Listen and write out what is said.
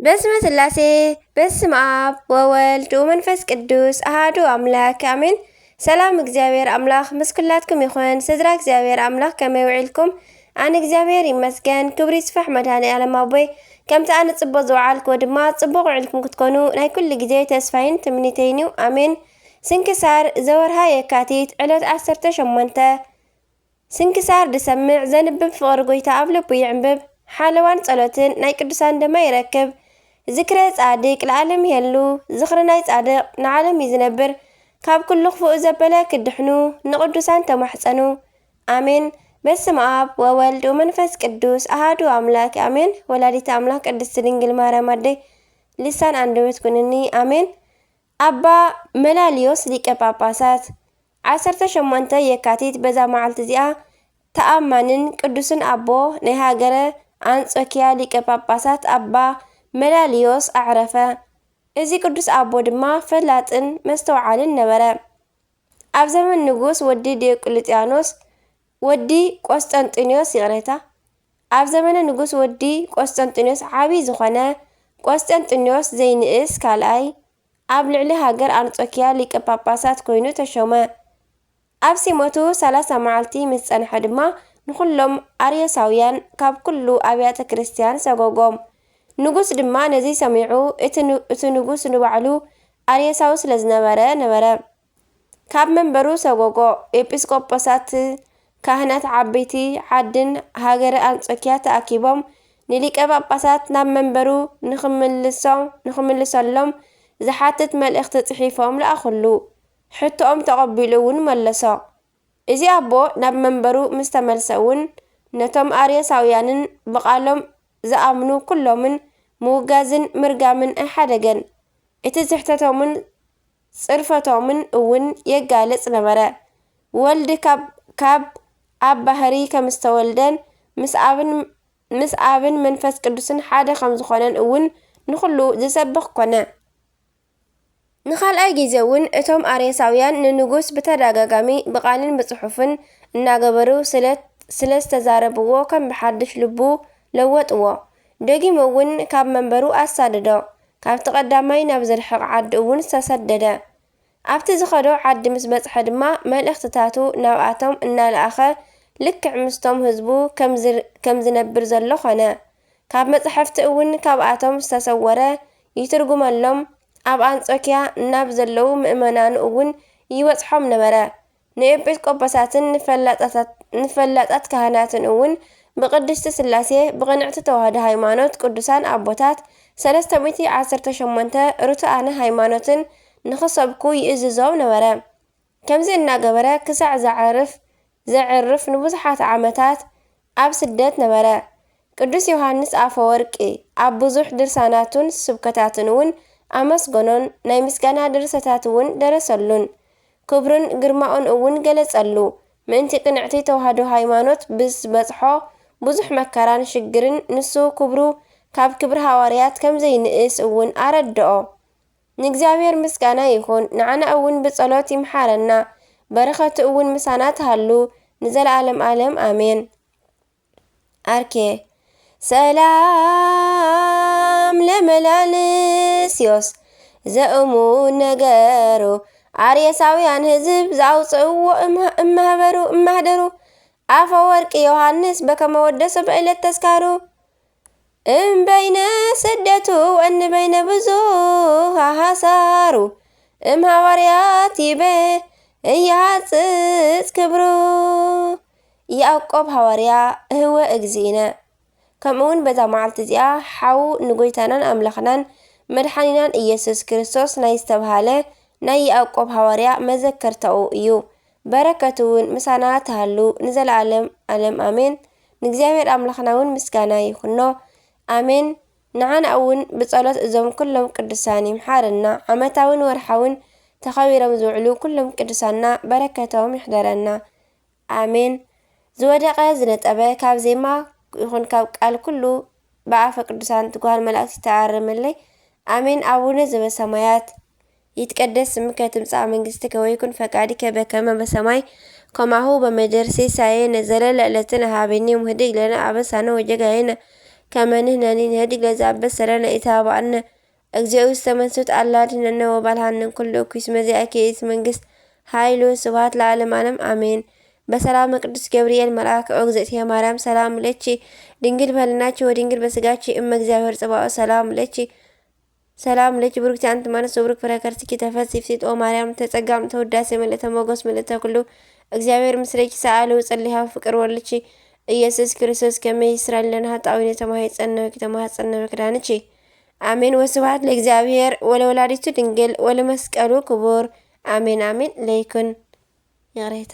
በስመ ስላሴ፣ በስመ ኣብ ወወልድ ወመንፈስ ቅዱስ ኣሃዱ ኣምላክ ኣሜን። ሰላም እግዚኣብሔር ኣምላኽ ምስ ኩላትኩም ይኹን። ስድራ እግዚኣብሔር ኣምላኽ ከመይ ውዒልኩም? ኣነ እግዚኣብሔር ይመስገን፣ ክብሪ ይስፋሕ መድኃኔ ዓለም ኣቦይ። ከምቲ ኣነ ጽቡቕ ዝወዓልክዎ ድማ ጽቡቕ ውዒልኩም ክትኮኑ ናይ ኩሉ ግዜ ተስፋይን ትምኒተይን እዩ። ኣሜን። ስንክሳር ዘወርሃ የካቲት ዕለት ዓሰርተ ሸሞንተ። ስንክሳር ድሰምዕ ዘንብብ ፍቕሪ ጐይታ ኣብ ልቡ ይዕንብብ። ሓለዋን ጸሎትን ናይ ቅዱሳን ደማ ይረክብ። ዝክረ ጻድቅ ለዓለም ይሄሉ። ዝኽሪ ናይ ጻድቕ ንዓለም እዩ ዝነብር። ካብ ኩሉ ክፉእ ዘበለ ክድሕኑ ንቅዱሳን ተማሕጸኑ። ኣሜን። በስመ ኣብ ወወልድ ወመንፈስ ቅዱስ ኣሃዱ ኣምላክ ኣሜን። ወላዲተ ኣምላክ ቅድስት ድንግል ማርያም ኣደይ ልሳን ኣንደበት ኩንኒ። ኣሜን። ኣባ መላልዮስ ሊቀ ጳጳሳት። ዓሰርተ ሸሞንተ የካቲት በዛ መዓልቲ እዚኣ ተኣማንን ቅዱስን ኣቦ ናይ ሃገረ ኣንጾኪያ ሊቀ ጳጳሳት ኣባ መላልዮስ ኣዕረፈ። እዚ ቅዱስ ኣቦ ድማ ፈላጥን መስተውዓልን ነበረ። ኣብ ዘመን ንጉስ ወዲ ዲዮቅልጥያኖስ ወዲ ቆስጠንጢኖስ፣ ይቕሬታ፣ ኣብ ዘመነ ንጉስ ወዲ ቆስጠንጢኖስ ዓቢ ዝኾነ ቆስጠንጢኖስ ዘይንእስ ካልኣይ ኣብ ልዕሊ ሃገር ኣንጾኪያ ሊቀ ጳጳሳት ኮይኑ ተሾመ። ኣብ ሲመቱ ሰላሳ መዓልቲ ምስ ጸንሐ ድማ ንኹሎም ኣርዮሳውያን ካብ ኩሉ ኣብያተ ክርስቲያን ሰጎጎም። ንጉስ ድማ ነዚ ሰሚዑ እቲ ን-፣ እቲ ንጉስ ንባዕሉ ኣርዮሳዊ ስለ ዝነበረ ነበረ። ካብ መንበሩ ሰጎጎ። ኤጲስቆጶሳት፣ ካህናት ዓበይቲ ዓድን ሃገረ ኣንጾኪያ ተኣኪቦም ንሊቀ ጳጳሳት ናብ መንበሩ ንኽምልሶም፣ ንኽምልሰሎም ዝሓትት መልእኽቲ ጽሒፎም ለኣኹሉ። ሕቶኦም ተቐቢሉ እውን መለሶ። እዚ ኣቦ ናብ መንበሩ ምስ ተመልሰ እውን ነቶም ኣርዮሳውያንን ብቓሎም ዝኣምኑ ኩሎምን ምውጋዝን ምርጋምን ኣይሓደገን። እቲ ዝሕተቶምን ጽርፈቶምን እውን የጋልጽ ነበረ። ወልድ ካብ፣ ካብ ኣብ ባህሪ ከም ዝተወልደን ምስ ኣብን፣ ምስ ኣብን መንፈስ ቅዱስን ሓደ ከም ዝኾነን እውን ንኹሉ ዝሰብኽ ኮነ። ንኻልኣይ ግዜ እውን እቶም ኣርዮሳውያን ንንጉስ ብተደጋጋሚ ብቓልን ብጽሑፍን እናገበሩ ስለ፣ ስለ ዝተዛረብዎ ከም ብሓድሽ ልቡ ለወጥዎ። ደጊሙ እውን ካብ መንበሩ ኣሳደዶ። ካብቲ ቀዳማይ ናብ ዝርሕቕ ዓዲ እውን ዝተሰደደ። ኣብቲ ዝኸዶ ዓዲ ምስ በጽሐ ድማ መልእኽትታቱ ናብኣቶም እናለኣኸ ልክዕ ምስቶም ህዝቡ ከም ዝር-፣ ከም ዝነብር ዘሎ ኾነ። ካብ መጻሕፍቲ እውን ካብኣቶም ዝተሰወረ ይትርጉመሎም፣ ኣብ ኣንጾኪያ ናብ ዘለዉ ምእመናኑ እውን ይበጽሖም ነበረ። ንኤጲስቆጶሳትን ንፈላጣታት-፣ ንፈላጣት ካህናትን እውን ብቅድስቲ ስላሴ፣ ብቅንዕቲ ተዋህዶ ሃይማኖት፣ ቅዱሳን ኣቦታት፣ ሰለስተ ሚእቲ ዓሰርተ ሸሞንተ ርቱዓነ ሃይማኖትን ንኽሰብኩ ይእዝዞም ነበረ። ከምዚ እናገበረ ክሳዕ ዘዕርፍ፣ ዘዕርፍ ንብዙሓት ዓመታት ኣብ ስደት ነበረ። ቅዱስ ዮሃንስ ኣፈወርቂ ኣብ ብዙሕ ድርሳናቱን ስብከታቱን እውን ኣመስገኖን ናይ ምስጋና ድርሰታት እውን ደረሰሉን። ክብሩን ግርማኡን እውን ገለጸሉ። ምእንቲ ቅንዕቲ ተዋህዶ ሃይማኖት ብዝበጽሖ ብዙሕ መከራን ሽግርን ንሱ ክብሩ ካብ ክብሪ ሃዋርያት ከም ዘይንእስ እውን ኣረድኦ። ንእግዚኣብሔር ምስጋና ይኹን፣ ንዓና እውን ብጸሎት ይምሓረና፣ በረኸቱ እውን ምሳና ትሃሉ ንዘለዓለም ዓለም ኣሜን። ኣርኬ። ሰላም ለመላልስዮስ ዘእሙን ነገሩ፣ ኣርየሳውያን ህዝብ ዘኣውፅእዎ እምሃ-፣ እማህበሩ እማህደሩ፣ ኣፈወርቂ ዮሃንስ በከመ ወደሶ በዕለት ተስካሩ፣ እምበይነ ስደቱ ወእንበይነ ብዙሃ ሃሳሩ፣ እም ሃዋርያት ይቤ እያጽጽ ክብሩ። ያዕቆብ ሃዋርያ እህወ እግዚእነ። ከምኡ እውን በዛ መዓልቲ እዚኣ ሓው ንጎይታናን ኣምላኽናን መድሓኒናን ኢየሱስ ክርስቶስ ናይ ዝተብሃለ ናይ ያዕቆብ ሃዋርያ መዘከርታኡ እዩ። በረከቱ እውን ምሳና ትሃሉ ንዘለዓለም ዓለም ኣሜን። ንእግዚኣብሔር ኣምላኽና እውን ምስጋና ይኹኖ። ኣሜን። ንዓና እውን ብጸሎት እዞም ኩሎም ቅዱሳን ይምሓረና። ዓመታውን ወርሓውን ተኸቢሮም ዝውዕሉ ኩሎም ቅዱሳንና በረከቶም ይሕደረና። ኣሜን። ዝወደቐ ዝነጠበ ካብ ዜማ ይኹን ካብ ቃል ኩሉ ብኣፈ ቅዱሳን ትጉሃን መላእክት ይተኣረመለይ። ኣሜን። ኣቡነ ዘበሰማያት ይትቀደስ ስምከ ትምጻእ መንግስትከ ወይኩን ፈቃድከ በከመ በሰማይ ከማሁ በምድር። ሲሳየነ ዘለለ ዕለትነ ሃበኒ ዮም ህድግ ለነ አበሳነ ወጌጋየነ ከመ ንሕነኒ ንህድግ ለዘአበሰለነ ኢተባብአነ። እግዚኦ ውስተ መንሱት አላ አድኅነነ ወባልሐነ እምኩሉ እኩይ እስመ ዚአኪ ይእቲ መንግስት ኃይሉ ስብሐት ለዓለመ ዓለም አሜን። በሰላመ ቅዱስ ገብርኤል መልአክ ኦ እግዝእትየ ማርያም ሰላም ለኪ ድንግል በህልናኪ ወድንግል በስጋኪ እመ እግዚአብሔር ጽባኦ ሰላም ለኪ ሰላም ለኪ ብሩክቲ አንቲ እምአንስት ወብሩክ ፍሬ ከርስኪ ተፈሲ ፍሲት ኦ ማርያም ተጸጋም ተውዳሴ ምልእተ ሞገስ ምልእተ ኩሉ እግዚአብሔር ምስሌኪ ሰአሉ ጸሊሃ ፍቅር ወልኪ ኢየሱስ ክርስቶስ ከመ ይስራይ ለነ ኃጣውኢነ ተማሂጸነ ወኪ ተማህጸነ በክዳንኪ አሜን። ወስብሐት ለእግዚአብሔር ወለወላዲቱ ድንግል ወለመስቀሉ ክቡር አሜን አሜን። ለይኩን ይቅሬታ